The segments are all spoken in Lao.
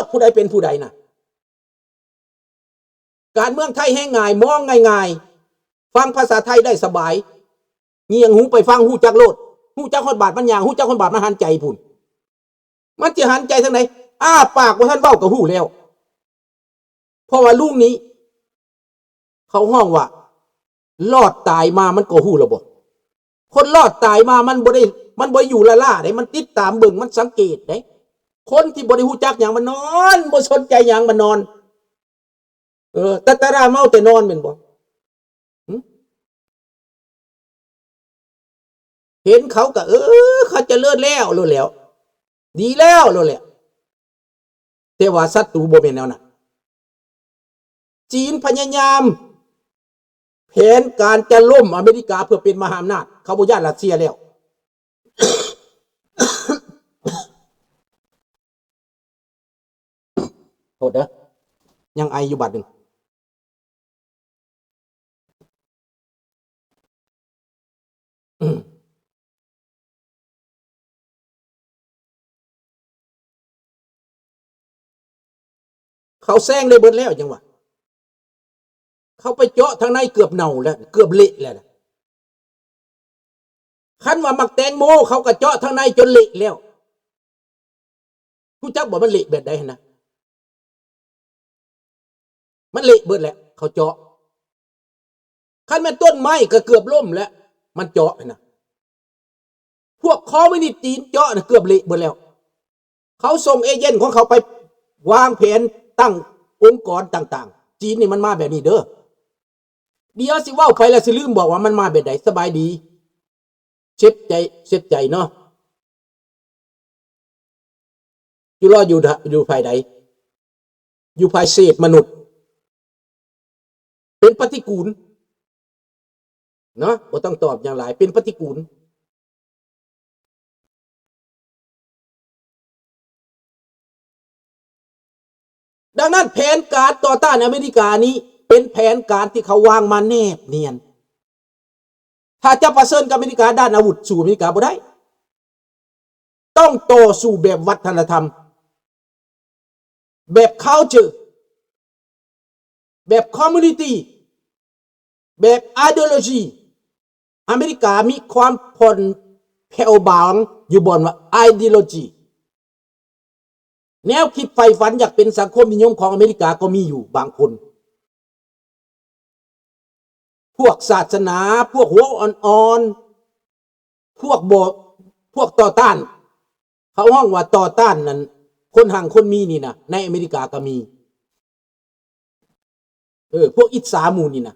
ດ ຜູ້ໃດເປັນຜູ້ໃດນະ. ການເມືອງໄທແຮງງ່າຍ ມອງງ່າຍໆ ຟັງພາສາໄທໄດ້ສະບາຍ ງຽງຫູໄປຟັງ ຮູ້ຈັກໂລດ ຮູ້ຈັກຮອດບາດມັນຍ່າງ ຮູ້ຈັກຮອດບາດມັນຫັນໃຈພຸ້ນ. ມັນຊິຫັນໃຈທາງໃດ? ອ້າປາກບໍ່ທັນເວົ້າກໍຮູ້ແລ້ວ. ເພາະວ່າລຸງນີ້ ເຂົາຮ້ອງວ່າ ລອດຕາຍມາມັນກໍຮູ້ແລ້ວບໍ່? ຄົນລອດຕາຍມາມັນບໍ່ໄດ້ ມັນບໍ່ໄດ້ຢູ່ລ້າໆເດ້ ມັນຕິດຕາມເບິ່ງ ມັນສັງເກດເດ້. ຄົນທີ່ບໍ່ໄດ້ຮູ້ຈັກຫຍັງມັນນອນ ບໍ່ສົນໃຈຫຍັງມັນນອນ. ເອີ ແຕ່ຕາລາເມົາແຕ່ນອນແມ່ນບໍ່? ຫຶ? ເຫັນເຂົາກໍ ເອີ ເຂົາຈະເລີດແລ້ວໂລດແລ້ວ ດີແລ້ວໂລດແລ້ວ. ແຕ່ວ່າສັດຕູບໍ່ແມ່ນແນວນັ້ນ. ຈີນພະຍາຍາມແຜນການຈະລົ້ມອາເມລິກາເພື່ອເປັນມະຫາອຳນາດ. ເຂົາບໍ່ຢ້ານຣັດເຊຍແລ້ວ. ໂທດເດີ ຍັງໄອຢູ່ບາດໜຶ່ງ. ເຂົາແຊງໄດ້ເບິດແລ້ວ ຈັ່ງວ່າ ເຂົາໄປເຈາະທາງໃນເກືອບເນົ່າແລ້ວ ເກືອບເລະແລ້ວ. ຄັນວ່າໝາກແຕງໂມ ເຂົາກໍເຈາະທາງໃນຈົນເລະແລ້ວ. ຮູ້ຈັກບໍ່ ມັນເລະແບບໃດຫັ້ນນະ? ມັນເລະເບິດແຫຼະ ເຂົາເຈາະ. ຄັນແມ່ນຕົ້ນໄມ້ກໍເກືອບລົ້ມແລ້ວ ມັນເຈາະຫັ້ນນະ. ພວກຄອມມິວນິດຈີນເຈາະນະ ເກືອບເລະເບິດແລ້ວ. ເຂົາສົ່ງເອເຈນຂອງເຂົາໄປວາງແຜນຕັ້ງອົງກອນຕ່າງໆ. ຈີນນີ້ມັນມາແບບນີ້ເດີ. ດຽວຊິເວົ້າໄປແລ້ວຊິລືມບອກວ່າມັນມາແບບໃດ. ສະບາຍດີ ເຈັບໃຈ ເຈັບໃຈເນາະ. ຈຸລາຢູ່ ຢູ່ຝ່າຍໃດ? ຢູ່ຝ່າຍເສບມະນຸດ ເປັນປະຕິກູນເນາະ ບໍ່ຕ້ອງຕອບຫຍັງຫຼາຍ ເປັນປະຕິກູນ. ດັ່ງນັ້ນແຜນການຕໍ່ຕ້ານອາເມລິການີ້ ເປັນແຜນການທີ່ເຂົາວາງມາແນບນຽນ. ຖ້າຈະປະເຊີນກັບອາເມລິກາດ້ານອາວຸດ ສູ້ອາເມລິກາບໍ່ໄດ້. ຕ້ອງຕໍ່ສູ້ແບບວັດທະນະທຳ, ແບບ culture, ແບບ community, ແບບ ideology. ອາເມລິກາມີຄວາມຜ່ອນແຜ່ວບາງຢູ່ບ່ອນວ່າ ideology. ແນວຄິດໃຝ່ຝັນຢາກເປັນສັງຄົມນິຍົມຂອງອາເມລິກາກໍມີຢູ່ບາງຄົນ. ພວກສາສະໜາ, ພວກຫົວອ່ອນໆ, ພວກບໍ່, ພວກຕໍ່ຕ້ານ, ເຂົາຮ້ອງວ່າຕໍ່ຕ້ານນັ້ນ ຄົນຮັ່ງຄົນມີນີ້ນະ ໃນອາເມລິກາກໍມີ. ເອີ ພວກອິດສາໝູ່ນີ້ນະ.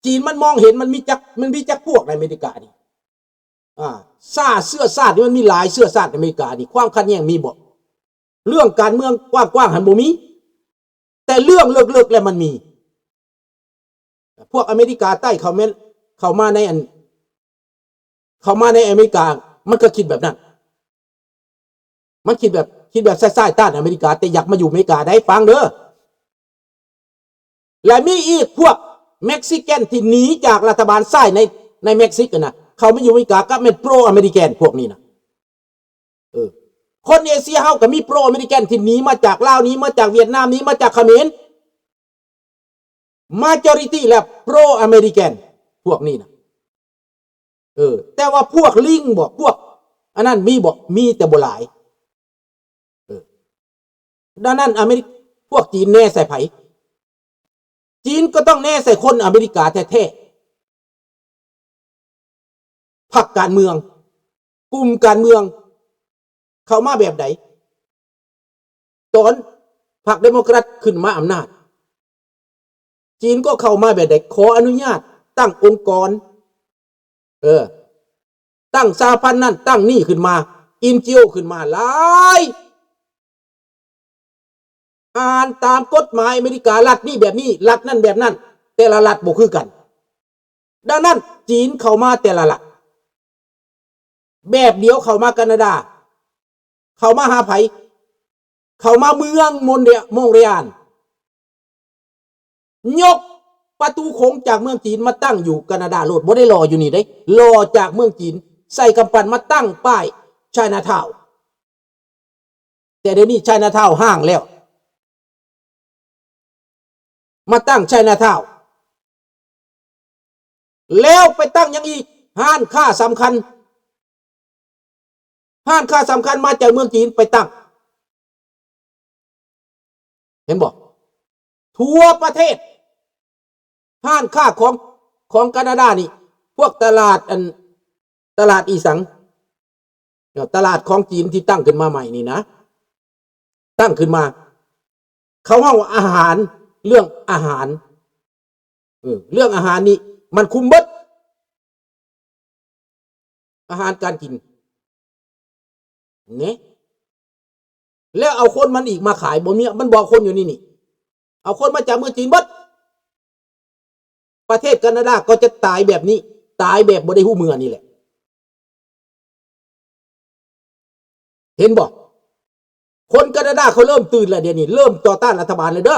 ຈີນມັນມອງເຫັນ ມັນມີຈັກ, ມັນມີຈັກພວກໃນອາເມລິການີ້? ອາ ຊາດ ເຊື້ອຊາດນີ້ ມັນມີຫຼາຍເຊື້ອຊາດໃນອາເມລິການີ້. ຄວາມຂັດແຍ່ງມີບໍ່? ເລື່ອງການເມືອງກວ້າງໆຫັ້ນບໍ່ມີ, ແຕ່ເລື່ອງເລິກໆແລ້ວມັນມີ. ພວກອາເມລິກາໃຕ້ເຂົາແມ່ນເຂົ້າມາໃນອັນ ເຂົ້າມາໃນອາເມລິກາ ມັນກໍຄິດແບບນັ້ນ. ມັນຄິດແບບ, ຄິດແບບຊ້າຍໆຕ້ານອາເມລິກາ, ແຕ່ຢາກມາຢູ່ອາເມລິກາໄດ້, ຟັງເດີ. ແລະ ມີອີກພວກເມັກຊິກັນທີ່ໜີຈາກລັດຖະບານຊ້າຍໃນ, ໃນເມັກຊິກນະ, ເຂົ້າມາຢູ່ອາເມລິກາກໍແມ່ນໂປຣອາເມລິກັນພວກນີ້ນະ. ເອີ ຄົນເອເຊຍເຮົາກໍມີໂປຣອາເມລິກັນທີ່ໜີມາຈາກລາວ, ໜີມາຈາກຫວຽດນາມ, ໜີມາຈາກຂະເໝນ. Majority ແລ້ວ pro American ພວກນີ້ນະ. ເອີ ແຕ່ວ່າພວກລິງບໍ ພວກອັນນັ້ນມີບໍ? ມີແຕ່ບໍ່ຫຼາຍ. ເອີ ດັ່ງນັ້ນອາເມລິກ ພວກຈີນແນໃສ່ໃຜ? ຈີນກໍຕ້ອງແນໃສ່ຄົນອາເມລິກາແທ້ໆ. ພັກການເມືອງ, ກຸ່ມການເມືອງ ເຂົ້າມາແບບໃດ? ຕອນພັກເດໂມແຄຣດຂຶ້ນມາອຳນາດ, ຈີນກໍເຂົ້າມາແບບໃດ? ຂໍອະນຸຍາດຕັ້ງອົງກອນ, ເອີ, ຕັ້ງສະຫະພັນນັ້ນຕັ້ງນີ້ຂຶ້ນມາ, ເອັນຈີໂອ ຂຶ້ນມາຫຼາຍ. ອ່ານຕາມກົດໝາຍອາເມລິກາ, ລັດນີ້ແບບນີ້, ລັດນັ້ນແບບນັ້ນ, ແຕ່ລະລັດບໍ່ຄືກັນ. ດັ່ງນັ້ນ ຈີນເຂົ້າມາແຕ່ລະລັດ ແບບດຽວເຂົ້າມາການາດາ, ເຂົ້າມາຫາໃຜ? ເຂົ້າມາເມືອງໂມນເຣ ໂມງເຣອານ. ຍົກປະຕູຂົງຈາກເມືອງຈີນມາຕັ້ງຢູ່ການາດາໂລດ, ບໍ່ໄດ້ຫຼໍ່ຢູ່ນີ້ເດ້, ຫຼໍ່ຈາກເມືອງຈີນ, ໃສ່ກຳປັ່ນມາຕັ້ງປ້າຍ Chinatown. ແຕ່ດຽວນີ້ໄຊນາທາວຮ້າງແລ້ວ ມາຕັ້ງໄຊນາທາວ ແລ້ວໄປຕັ້ງຫຍັງອີກ? ຮ້ານຄ້າສຳຄັນ ຮ້ານຄ້າສຳຄັນມາຈາກເມືອງຈີນໄປຕັ້ງ ເຫັນບໍ່? ທົ່ວປະເທດ ຮ້ານຄ້າຂອງ ຂອງການາດານີ້ ພວກຕະຫຼາດ ອັນ ຕະຫຼາດອີ່ສັງ ເນາະ ຕະຫຼາດຂອງຈີນທີ່ຕັ້ງຂຶ້ນມາໃໝ່ນີ້ນະ ຕັ້ງຂຶ້ນມາ ເຂົາເວົ້າວ່າອາຫານ ເລື່ອງອາຫານ ເອີ ເລື່ອງອາຫານນີ້ມັນຄຸມເບິດ ອາຫານການກິນ ເນ ແລ້ວເອົາຄົນມັນອີກມາຂາຍ ບໍ່ມີ ມັນບໍ່ເອົາຄົນຢູ່ນີ້ນີ້ ເອົາຄົນມາຈາກເມືອງຈີນເບິດ ປະເທດການາດາກໍຈະຕາຍແບບນີ້ ຕາຍແບບບໍ່ໄດ້ຮູ້ເມືອນີ້ແຫຼະ ເຫັນບໍ່? ຄົນການາດາເຂົາເລີ່ມຕື່ນແລ້ວ ດຽວນີ້ເລີ່ມຕໍ່ຕ້ານລັດຖະບານແລ້ວເດີ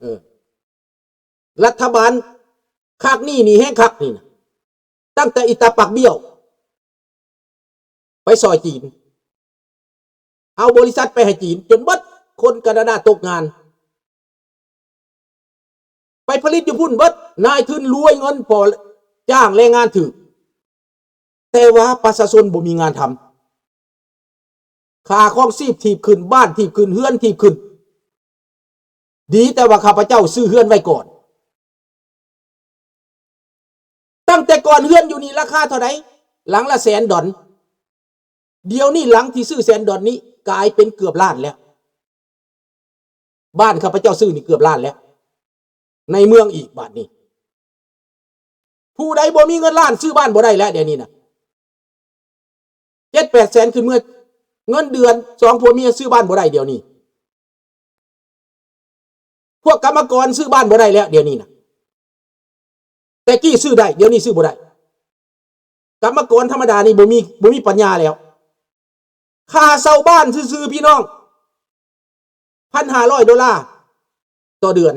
ເອີ ລັດຖະບານຄັກໜີ້ນີ້ແຮງຄັກນີ້ນະ ຕັ້ງແຕ່ອີຕາປາກບ້ຽວ ໄປຊ່ອຍຈີນ ເອົາບໍລິສັດໄປໃຫ້ຈີນຈົນເບິດ ຄົນການາດາຕົກງານ ໄປຜະລິດຢູ່ພຸ້ນເບິດ ນາຍທຶນລວຍເງິນ ພໍຈ້າງແຮງງານຖືກ ແຕ່ວ່າປະຊາຊົນບໍ່ມີງານທຳ ຄ່າຄອງຊີບຖີບຂຶ້ນ ບ້ານຖີບຂຶ້ນ ເຮືອນຖີບຂຶ້ນ ດີແຕ່ວ່າຂ້າພະເຈົ້າຊື້ເຮືອນໄວ້ກ່ອນ ຕັ້ງແຕ່ກ່ອນເຮືອນຢູ່ນີ້ລາຄາເທົ່າໃດ? ຫຼັງລະແສນດອນ ດຽວນີ້ຫຼັງທີ່ຊື້ແສນດອນນີ້ກາຍເປັນເກືອບລ້ານແລ້ວ ບ້ານຂ້າພະເຈົ້າຊື້ນີ້ເກືອບລ້ານແລ້ວ ໃນເມືອງອີກບາດນີ້ ຜູ້ໃດບໍ່ມີເງິນລ້ານຊື້ບ້ານບໍ່ໄດ້ແລ້ວ ດຽວນີ້ນະ ເຈັດແປດແສນຂຶ້ນເມືອ ເງິນເດືອນສອງຜົວເມຍຊື້ບ້ານບໍ່ໄດ້ດຽວນີ້ ພວກກຳມະກອນຊື້ບ້ານບໍ່ໄດ້ແລ້ວດຽວນີ້ນະ ແຕ່ກີ້ຊື້ໄດ້ ດຽວນີ້ຊື້ບໍ່ໄດ້ ກຳມະກອນທຳມະດານີ້ບໍ່ມີ ບໍ່ມີປັນຍາແລ້ວ ຄ່າເຊົ່າບ້ານຊື່ໆ ພີ່ນ້ອງ ພັນຫ້າຮ້ອຍໂດລາຕໍ່ເດືອນ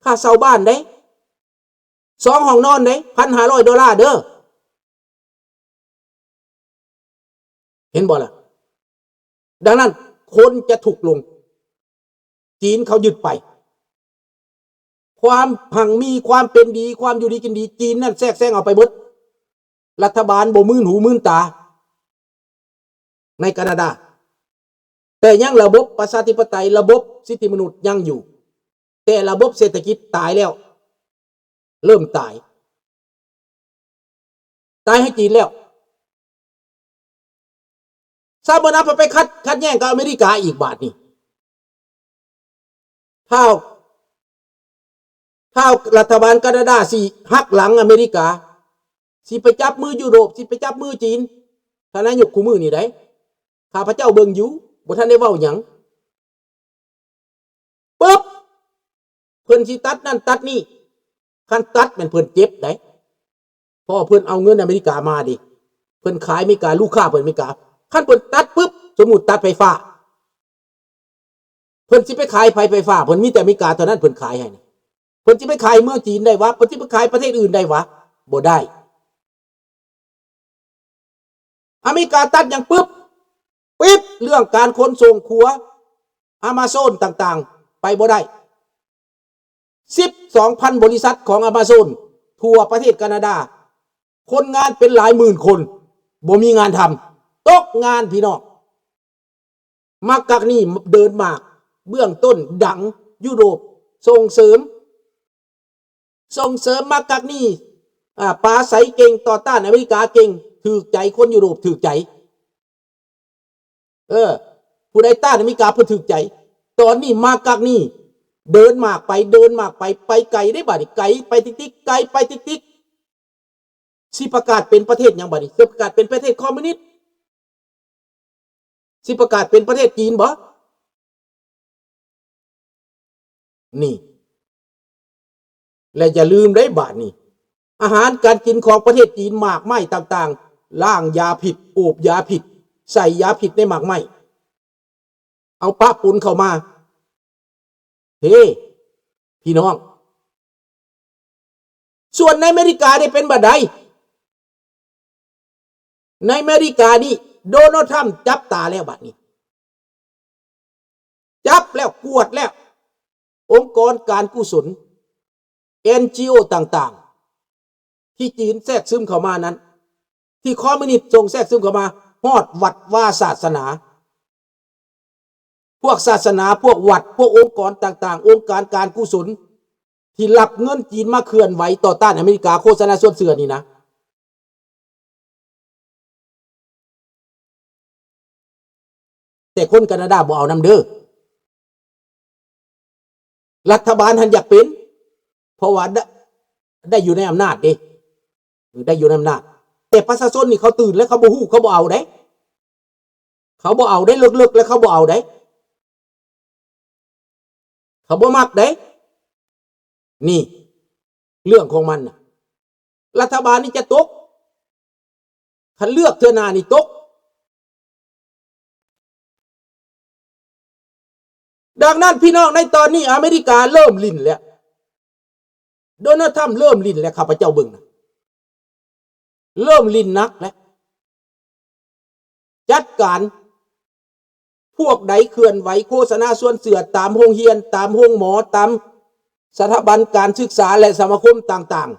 ຄ່າເຊົ່າບ້ານເດ້ ສອງຫ້ອງນອນເດ້ ພັນຫ້າຮ້ອຍໂດລາເດີ ເຫັນບໍ່ລະ? ດັ່ງນັ້ນຄົນຈະທຸກລົງ ຈີນເຂົາຍຶດໄປ ຄວາມຮັ່ງມີ ຄວາມເປັນດີ ຄວາມຢູ່ດີກິນດີ ຈີນນັ້ນແຊກແຊງເອົາໄປເບິດ ລັດຖະບານບໍ່ມື່ນຫູມື່ນຕາ ໃນການາດາ ແຕ່ຍັງລະບົບປະຊາທິປະໄຕ ລະບົບສິດທິມະນຸດຍັງຢູ່ ແຕ່ລະບົບເສດຖະກິດຕາຍແລ້ວ ເລີ່ມຕາຍ ຕາຍໃຫ້ຈີນແລ້ວ ຊາວເມືອງນາໄປຂັດ ຂັດແຍ່ງກັບອາເມລິກາອີກບາດນີ້ ຖ້າ ຖ້າລັດຖະບານການາດາຊິຫັກຫຼັງອາເມລິກາ ຊິໄປຈັບມືຢູໂຣບ ຊິໄປຈັບມືຈີນ ທ່ານນາຍົກ ຄູ່ມື້ນີ້ໃດ ຂ້າພະເຈົ້າເບິ່ງຢູ່ ບໍ່ທັນໄດ້ເວົ້າຫຍັງ ປຶບ ເພິ່ນຊິຕັດນັ້ນຕັດນີ້ ຄັນຕັດແມ່ນເພິ່ນເຈັບໃດ ເພາະວ່າເພິ່ນເອົາເງິນອາເມລິກາມາເດ້ ເພິ່ນຂາຍອາເມລິກາ ລູກຄ້າເພິ່ນອາເມລິກາ ຄັນເພິ່ນຕັດປຶບ ສົມມຸດຕັດໄຟຟ້າ ເພິ່ນຊິໄປຂາຍໃຜໄຟຟ້າ ເພິ່ນມີແຕ່ອາເມລິກາເທົ່ານັ້ນເພິ່ນຂາຍໃຫ້ນະ ເພິ່ນຊິໄປຂາຍເມືອງຈີນໄດ້ຫວາ ເພິ່ນຊິໄປຂາຍປະເທດອື່ນໄດ້ຫວາ ບໍ່ໄດ້ ອາເມລິກາຕັດຫຍັງປຶບ ປິດເລື່ອງການຂົນສົ່ງຂົວອາມາຊອນຕ່າງໆ ໄປບໍ່ໄດ້ ສິບສອງພັນບໍລິສັດຂອງອາມາຊອນທົ່ວປະເທດການາດາ ຄົນງານເປັນຫຼາຍໝື່ນຄົນ ບໍ່ມີງານທຳ ຕົກງານພີ່ນ້ອງ ມາກາກນີ ເດີນມາກ ເບື້ອງຕົ້ນ ດັງ ຢູໂຣບ ສົ່ງເສີມ ສົ່ງເສີມ ມາກາກນີ ອາ ປາໄສເກັ່ງ ຕໍ່ຕ້ານອາເມລິກາເກັ່ງ ຖືກໃຈຄົນຢູໂຣບ ຖືກໃຈ ເອີ ຜູ້ໃດຕ້ານອາເມລິກາເພິ່ນຖືກໃຈ ຕອນນີ້ມາກາກນີ ເດີນມາກໄປ ເດີນມາກໄປ ໄປໄກເດ້ບາດນີ້ ໄກໄປຕິກໆ ໄກໄປຕິກໆ ຊິປະກາດເປັນປະເທດຫຍັງບາດນີ້ ຊິປະກາດເປັນປະເທດຄອມມິວນິດ ຊິປະກາດເປັນປະເທດຈີນບໍ່? ນີ້ ແລະຢ່າລືມເດ້ບາດນີ້ ອາຫານການກິນຂອງປະເທດຈີນ ໝາກໄມ້ຕ່າງໆ ລ້າງຢາພິດ ໂອບຢາພິດ ໃສ່ຢາພິດໃນໝາກໄມ້ ເອົາປະປົນເຂົ້າມາ ເຮ ພີ່ນ້ອງ ສ່ວນໃນອາເມລິການີ້ເປັນບາດໃດ? ໃນອາເມລິການີ້ ໂດນັລທຣຳຈັບຕາແລ້ວບາດນີ້ ຈັບແລ້ວ ກວດແລ້ວ ອົງກອນການກຸສົນ ເອັນຈີໂອ ຕ່າງໆ ທີ່ຈີນແຊກຊຶມເຂົ້າມານັ້ນ ທີ່ຄອມມິວນິດສົ່ງແຊກຊຶມເຂົ້າມາ ຮອດວັດວາສາສະໜາ ພວກສາສະໜາ ພວກວັດ ພວກອົງກອນຕ່າງໆ ອົງການການກຸສົນ ທີ່ຮັບເງິນຈີນມາເຄື່ອນໄຫວຕໍ່ຕ້ານອາເມລິກາ ໂຄສະນາຊວນເຊື່ອນີ້ນະ. ແຕ່ຄົນການາດາບໍ່ເອົານຳເດີ້. ລັດຖະບານຫັ້ນຢາກເປັນ ເພາະວ່າໄດ້ ໄດ້ຢູ່ໃນອຳນາດເດ້ ໄດ້ຢູ່ໃນອຳນາດ. ແຕ່ປະຊາຊົນນີ້ເຂົາຕື່ນແລ້ວ ເຂົາບໍ່ຮູ້ ເຂົາບໍ່ເອົາເດ້. ເຂົາບໍ່ເອົາເດ້ ເລິກໆ ແລ້ວເຂົາບໍ່ເອົາເດ້ ເຂົາບໍ່ມັກເດ້. ນີ້ເລື່ອງຂອງມັນນະ ລັດຖະບານນີ້ຈະຕົກ ຄັນເລືອກເທື່ອໜ້ານີ້ຕົກ. ດັ່ງນັ້ນ ພີ່ນ້ອງ ໃນຕອນນີ້ອາເມລິກາເລີ່ມຫຼິ້ນແລ້ວ ໂດນັລທຣຳເລີ່ມຫຼິ້ນແລ້ວ ຂ້າພະເຈົ້າເບິ່ງນະ ເລີ່ມຫຼິ້ນໜັກແລ້ວ. ຈັດການ ພວກໃດເຄື່ອນໄຫວໂຄສະນາຊວນເຊື່ອຕາມໂຮງຮຽນ ຕາມໂຮງໝໍ ຕາມສະຖາບັນການສຶກສາ ແລະ ສະມາຄົມຕ່າງ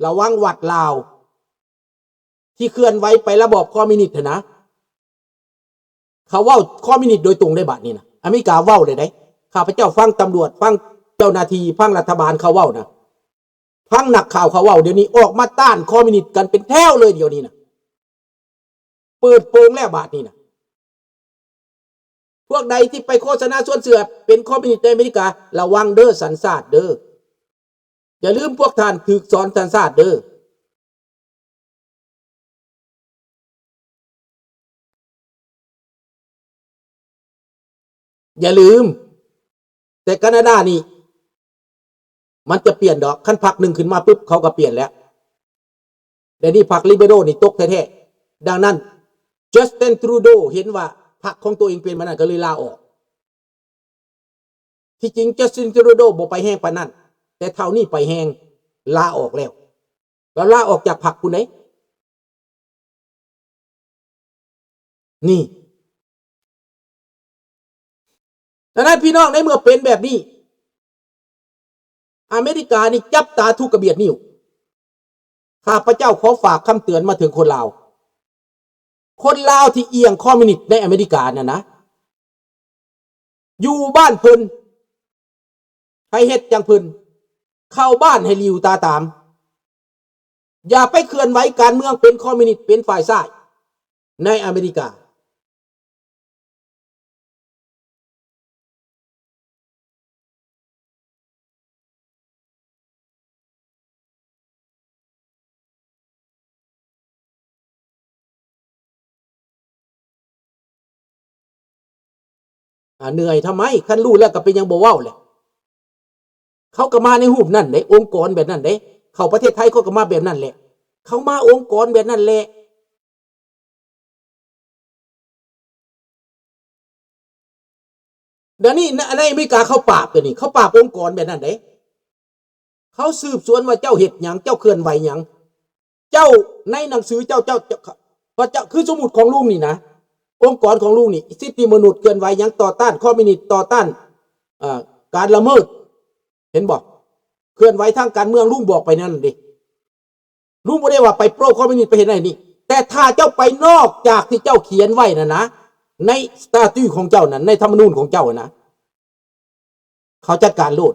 ໆ ລະວັງວັດລາວ ທີ່ເຄື່ອນໄຫວໄປລະບອບຄອມມິວນິດຫັ້ນນະ. ເຂົາເວົ້າຄອມມິວນິດໂດຍຕົງເດ້ ບາດນີ້ນະ ອາເມລິກາເວົ້າເລີຍເດ້. ຂ້າພະເຈົ້າຟັງຕຳຫຼວດ ຟັງເຈົ້າໜ້າທີ່ ຟັງລັດຖະບານເຂົາເວົ້ານະ ຟັງນັກຂ່າວເຂົາເວົ້າ ດຽວນີ້ອອກມາຕ້ານຄອມມິວນິດກັນເປັນແຖວເລີຍ ດຽວນີ້ນະ ເປີດໂປງແລ້ວບາດນີ້ນະ. ພວກໃດທີ່ໄປໂຄສະນາຊວນເຊື່ອເປັນຄອມມິວນິດໃນອາເມລິກາ ລະວັງເດີ້ ສັນຊາດເດີ້. ຢ່າລືມພວກທ່ານຖືກສອນສັນຊາດເດີ້. ຢ່າລືມ ແຕ່ການາດານີ້ ມັນຈະປ່ຽນດອກ ຄັນພັກໜຶ່ງຂຶ້ນມາປຶບ ເຂົາກໍປ່ຽນແລ້ວ. ດຽວນີ້ພັກລິເບໂຣນີ້ຕົກແທ້ໆ. ດັ່ງນັ້ນ Justin Trudeau ເຫັນວ່າພັກຂອງຕົວເອງເປັນແບບນັ້ນ ກໍເລີຍລາອອກ. ທີ່ຈິງ Justin Trudeau ບໍ່ໄປແຮງປານນັ້ນ ແຕ່ເທົ່ານີ້ໄປແຮງ ລາອອກແລ້ວ. ລາວລາອອກຈາກພັກພຸ້ນເດ້. ນີ້ ດັ່ງນັ້ນ ພີ່ນ້ອງ ໃນເມື່ອເປັນແບບນີ້ ອາເມລິການີ້ຈັບຕາທຸກກະບຽດນິ້ວ. ຂ້າພະເຈົ້າຂໍຝາກຄຳເຕືອນມາເຖິງຄົນລາວ. ຄົນລາວທີ່ອຽງຄອມມິວນິດໃນອາເມລິການັ້ນນະ ຢູ່ບ້ານເພິ່ນ ໃຫ້ເຮັດຈັ່ງເພິ່ນ ເຂົ້າບ້ານໃຫ້ຫຼີຕາຕາມ. ຢ່າໄປເຄື່ອນໄຫວການເມືອງເປັນຄອມມິວນິດ ເປັນຝ່າຍຊ້າຍໃນອາເມລິກາ. ອ່າ ເໜື່ອຍທຳໄມ? ຄັນຮູ້ແລ້ວກໍເປັນຫຍັງບໍ່ເວົ້າແຫຼະ? ເຂົາກໍມາໃນຮູບນັ້ນເດ້ ອົງກອນແບບນັ້ນເດ້. ເຂົ້າປະເທດໄທເຂົາກໍມາແບບນັ້ນແຫຼະ. ເຂົາມາອົງກອນແບບນັ້ນແຫຼະ. ດຽວນີ້ໃນ ໃນອາເມລິກາເຂົາປາບ ດຽວນີ້ເຂົາປາບອົງກອນແບບນັ້ນເດ້. ເຂົາສືບສວນວ່າເຈົ້າເຮັດຫຍັງ ເຈົ້າເຄື່ອນໄຫວຫຍັງ ເຈົ້າ ໃນໜັງສືເຈົ້າ ເຈົ້າ ເຈົ້າ ເຈົ້າ ຄືສົມມຸດຂອງລຸງນີ້ນະ ອົງກອນຂອງລຸງນີ້ ສິດທິມະນຸດ ເຄື່ອນໄຫວຫຍັງ ຕໍ່ຕ້ານຄອມມິວນິດ ຕໍ່ຕ້ານ ເອີ ການລະເມີດ ເຫັນບໍ່? ເຄື່ອນໄຫວທາງການເມືອງ ລຸງບອກໄປນັ້ນເດ້. ລຸງບໍ່ໄດ້ວ່າໄປໂປຣຄອມມິວນິດ ໄປເຮັດນັ້ນເຮັດນີ້ ແຕ່ຖ້າເຈົ້າໄປນອກຈາກທີ່ເຈົ້າຂຽນໄວ້ນັ້ນນະ ໃນສະຕາຕູຂອງເຈົ້ານັ້ນ ໃນທຳມະນູນຂອງເຈົ້ານະ ເຂົາຈັດການໂລດ.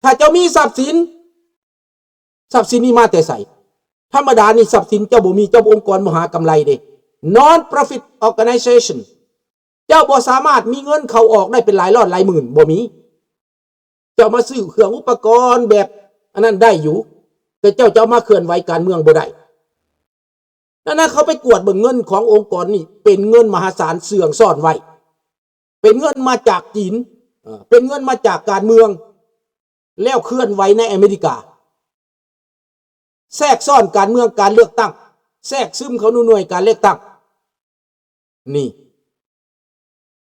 ຖ້າເຈົ້າມີຊັບສິນ ຊັບສິນນີ້ມາແຕ່ໃສ? ທຳມະດານີ້ຊັບສິນເຈົ້າບໍ່ມີ ເຈົ້າອົງກອນບໍ່ຫາກຳໄລເດ້. Non profit organization ເຈົ້າບໍ່ສາມາດມີເງິນເຂົ້າອອກໄດ້ເປັນຫຼາຍຮ້ອຍຫຼາຍໝື່ນ ບໍ່ມີ. ເຈົ້າມາຊື້ເຄື່ອງອຸປະກອນແບບອັນນັ້ນໄດ້ຢູ່ ແຕ່ເຈົ້າຈະເອົາມາເຄື່ອນໄຫວການເມືອງບໍ່ໄດ້. ນັ້ນນະ ເຂົາໄປກວດເບິ່ງເງິນຂອງອົງກອນນີ້ ເປັນເງິນມະຫາສານເຊື່ອງຊ້ອນໄວ້ ເປັນເງິນມາຈາກຈີນ ເອີ ເປັນເງິນມາຈາກການເມືອງ ແລ້ວເຄື່ອນໄຫວໃນອາເມລິກາ ແຊກຊ້ອນການເມືອງການເລືອກຕັ້ງ ແຊກຊຶມເຂົ້າໜ່ວຍການເລືອກຕັ້ງ ນີ້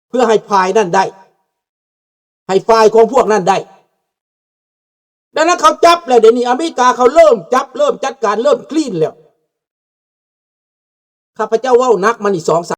ເພື່ອໃຫ້ຝ່າຍນັ້ນໄດ້ ໃຫ້ຝ່າຍຂອງພວກນັ້ນໄດ້. ດັ່ງນັ້ນເຂົາຈັບແລ້ວ ດຽວນີ້ອາເມລິກາເຂົາເລີ່ມຈັບ ເລີ່ມຈັດການ ເລີ່ມ clean ແລ້ວ. ຂ້າພະເຈົ້າເວົ້າໜັກມານີ້ສອງສ